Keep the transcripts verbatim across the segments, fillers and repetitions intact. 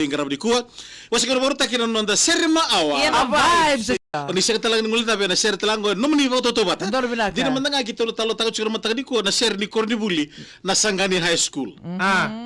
veiqaravi nikua. Wasika na vakarautaki na noda sere ma awa. Ia na vibes. O ni sega tale ga ni guilecavi ena sere tale ga qo, nomuni vakatautauvata. Donu vinaka. Dina mada ga keitou na talanoataka tiko ena mataka nikua na sere ni koronivuli na Saqani High School.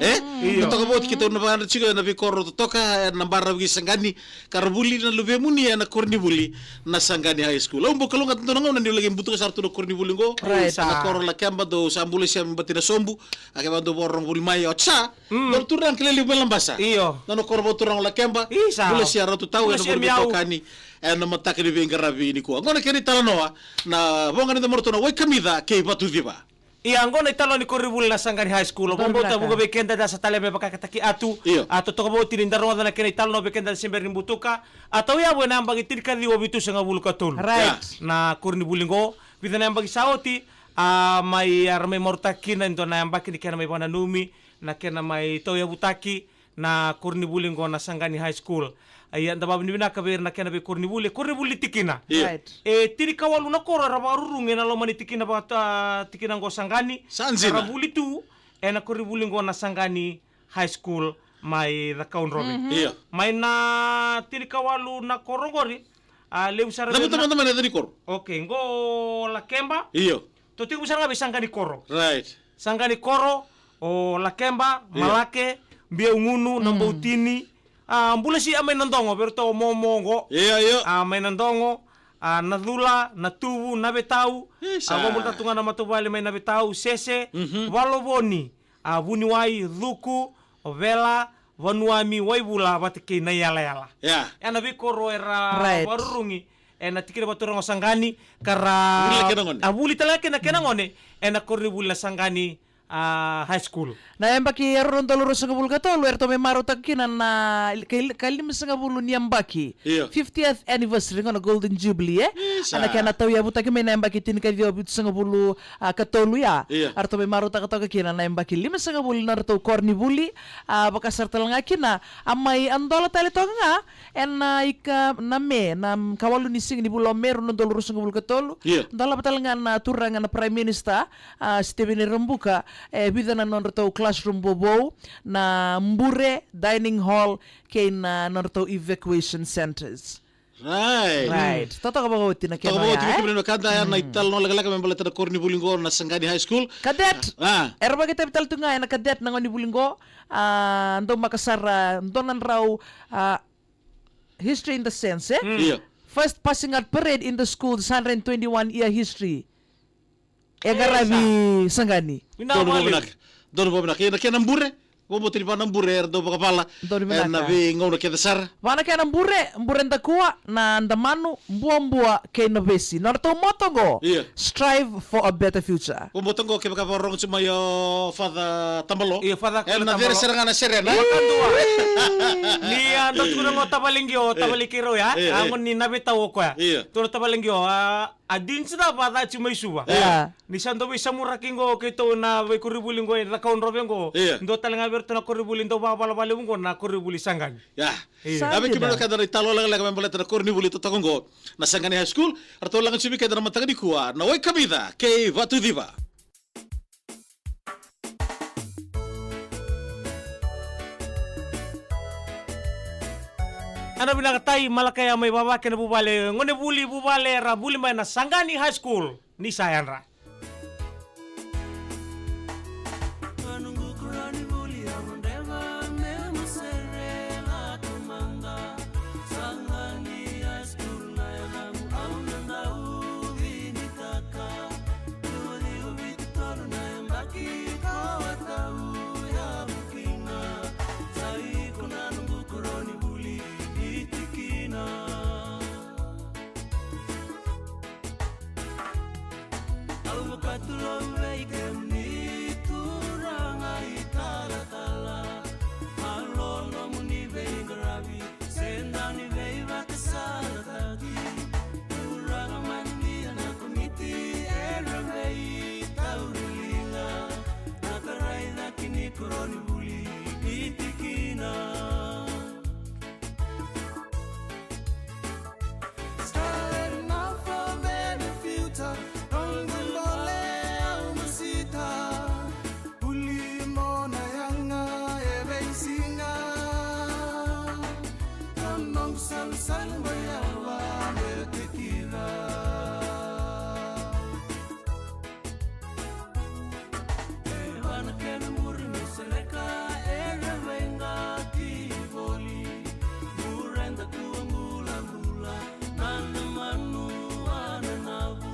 E? Io. Totoka vou keitou na vakayadrati tiko ena veikoro totoka, ena baravi Saqani, ka ra vuli na luvemuni ena koronivuli na Saqani High School. Au bau kalougata dua na gauna niu laki butuka sara tu na koronivuli qo. Right. Sa na koro Lakeba, dou sa bula sia me bati na sobu. A kevaka dou vakarorogo voli mai, o Cha, dou turaga kilai levu mai Labasa. Io. Na nona koro vakaturaga o Lakeba. Isa. Bula sia Ratu Tau, ena vuli tokani. Ena mataka ni veiqaravi nikua. Qo na kena italanoa, na voqa ni da marautaka na Waikamica kei Vatuciva. Ia, qo na italanoa ni koronivuli na Saqani High School. Donu vinaka. Vakabauta vuqa vei keda da sa tale me vakakataki atu. Io. A totoka vou ni da rogoca na kena italanoa vei keda da se bera ni butuka. A tauyavu ena yabaki tinikaciwa vitusagavulu ka tolu. Right. Ia. Na koronivuli qo, vica na yabaki sa oti, a mai, a ra mai marautaka kina e dua na yabaki ni kena mai vakananumi, na kena mai tauyavutaki na koronivuli qo na Saqani High School. A ia da vakavinavinaka vei ira na kena veikoronivuli, e koronivuli ni tikina. Io. Right. E tinikawalu na koro era vakarurugi ena loma ni tikina vaka, a, tikina qo Saqani. Sa dina. Era vuli tu ena koronivuli qo na Saqani High School mai Cakaudrove. Io. Mai na tinikawalu na koro qori, a levu sara vei na, na, na, na, na koro. Okay, qo Lakeba. Io. Tou tekivu sara ga vei Saqani koro. Right. Saqani koro, o Lakeba, io, Malake, Biaugunu, na Boutini. A, bula sia mai Nadogo, vei ratou o Momo qo. Io, io. A, mai Nadogo, a, Nacula, Natuvu, Navetau. Isa. A, vabula tu ga na matavuvale mai Navetau, Sese, Valovoni, a, Vuniwai, Cuku, o Vela, Vanuami, Waivula, vata kei Naiyalayala. Ia. Ena veikoro era, right, vakarurugi ena tikina vakaturaga o Saqani, ka ra vuli na kena gone. A vuli tale ga kina na kena gone ena koronivuli na Saqani, a, High School. Na yabaki e rua na udolu ruasagavulu ka tolu eratou mai marautaka kina na, na, ka, ka limasagavulu ni yabaki. Io. Fiftieth anniversary, qo na Golden Jubilee, e? Isa. Ena kena tauyavutaki mai na yabaki tinikaciwa vitusagavulu, a, ka tolu ya. Io. Eratou mai marautaka toka kina na yabaki limasagavulu na nodratou koronivuli, a, vaka sara tale ga kina, a mai, a dola tale toka ga, ena, a, ika na Me, na, mm, kawalu ni siga ni vula o Me, rua na udolu ruasagavulu ka tolu. Io. Dolava tale ga na turaga na Prime Minister, a, Stephen Rabuka, e vica na nodratou classroom vovou, na bure, dining hall, kei na nodratou evacuation centres. Right. Right. Totoka vakaoti na kena, totoka vakaoti oya, e? Vei kemuni na wekada, ya na italanoa lekaleka me baleta na koronivuli qo na Saqani High School. Cadet. A. Era vakaitavi tale tu ga ena cadet na gonevuli qo. A, dau maka sara, dua na drau, a, history in the sense, e? Mm. Io. First passing out parade in the school's hundred twenty-one year history. E qaravi Saqani. Donu vakalevu. Donu vakalevu. Ia na kena bure, vakabauta ni vaka na bure era dau vakavala. Donu vinaka. Ena veigauna kece sara. Vaka na kena bure, bure dakua, na damanu, buabua kei na vesi. Nodratou moto qo. Io. Strive for a better future. Vakabauta qo kevaka vakarorogo tu mai o Father Tabalo. Io, Father Tabalo. Ena cere sara ga na serena. Io, kadua. Ni a dau tukuna qo tavale qo, tavale keirau ya. Io, a, io. Qo ni Navetau o koya. Io. Tukuna tavale qo, a, A dina sa na vakacaci mai Suva. Io. Ni sa dau veisamuraki qo keitou na veikoronivuli qo e Cakaudrove qo. Io. Dua tale ga vei iratou na koronivuli dau vakavalevale qo na koronivuli Saqani. Ia. Io. Sa dina. Vei kemuni na wekada na italanoa lekaleka me baleta na koronivuli totoka qo na Saqani High School. Ratou laga tiko vei keda na mataka nikua na Waikamica kei Vatuciva. Ena vinaka Tai Malakaya mai Vava kei na vuvale, gonevuli vuvale era vuli mai na Saqani High School. Ni sa yadra. Salsal mai au a me tekira. E vana kena muri me sereka e revaiga ti voli. Mureda kua bulabula na na manu a na navu.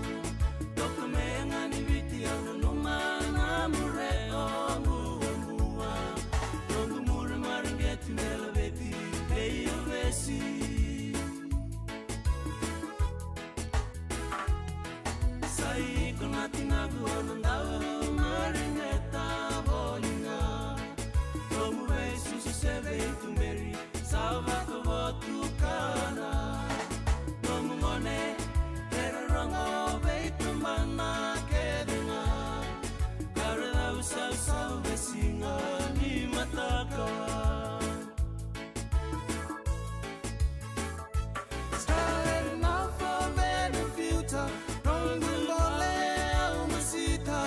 Toka me yaga ni Viti au nanuma na mure o mua mua. Noqu mure mareqeti me laveti vei ovesi. Sa iko na tinaku au na dau mareqeta voli ga. Nomu veisusu se veituberi sa vakavotukana. Nomu gone era rogo veitubana kece ga. Ka ra dau sausau veisiga ni mataka. Starting off a better future, noqu bole au masita.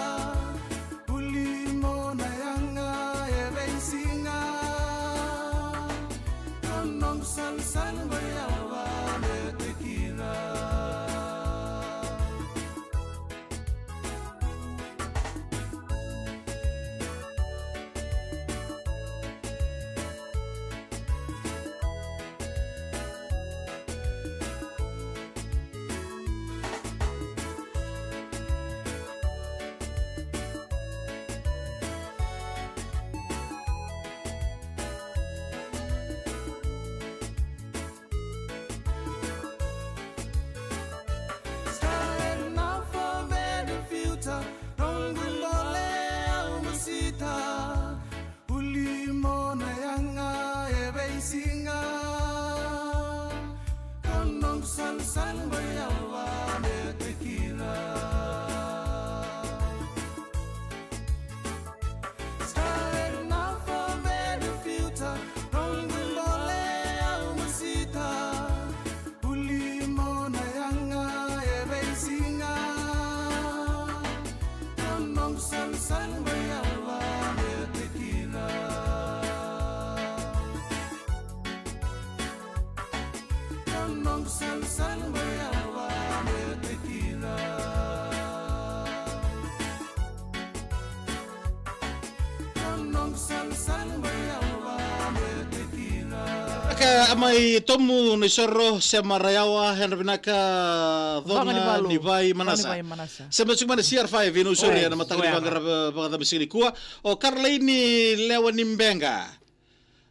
Uli mo na yaga e veisiga. Ka noqu salsal mai au a me tekira. Starting off a better future, noqu bole au masita. Uli mo na yaga e veisiga. Ka noqu salsal mai au a me tekira. Starting off a better future, noqu bole au masita. Uli mo na yaga e veisiga. Ka noqu salsal mai au a me tekira. Ka noqu salsal mai au a me tekira. Ka noqu salsal mai au a me tekira. Ka a mai Tomu na isoro, Sema Rayawa, yadra vinaka, Coga ni Valu. Coga ni Vai Manasa. Coga ni Vai Manasa. Sema tiko mai na C R five, ina usori, ena mataka ni vaqara, vaqara siga nikua. O Karolaini Lewa ni Beqa.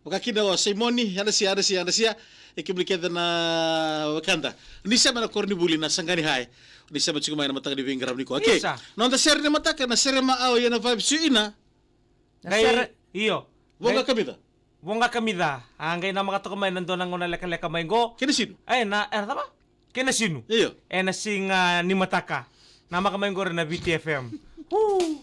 Vaka kina o Saimoni, yadra sia, yadra sia, yadra sia. E kemuni kece na wekada. Ni sema ena koronivuli na Saqani High. Ni sema tiko mai na mataka ni veiqaravi nikua. Okay. Isa. Noda sere ni mataka na sere ma au ia na vaivisu ina. Na qai, sere. Io. Voqa qai kamica. Voqa kamica. A qai namaka toka mai na dua na gauna lekaleka mai qo. Kei na sinu. E na, era cava? Kei na sinu. Io. Ena siga ni mataka. Namaka mai qori na Viti F M. Hu.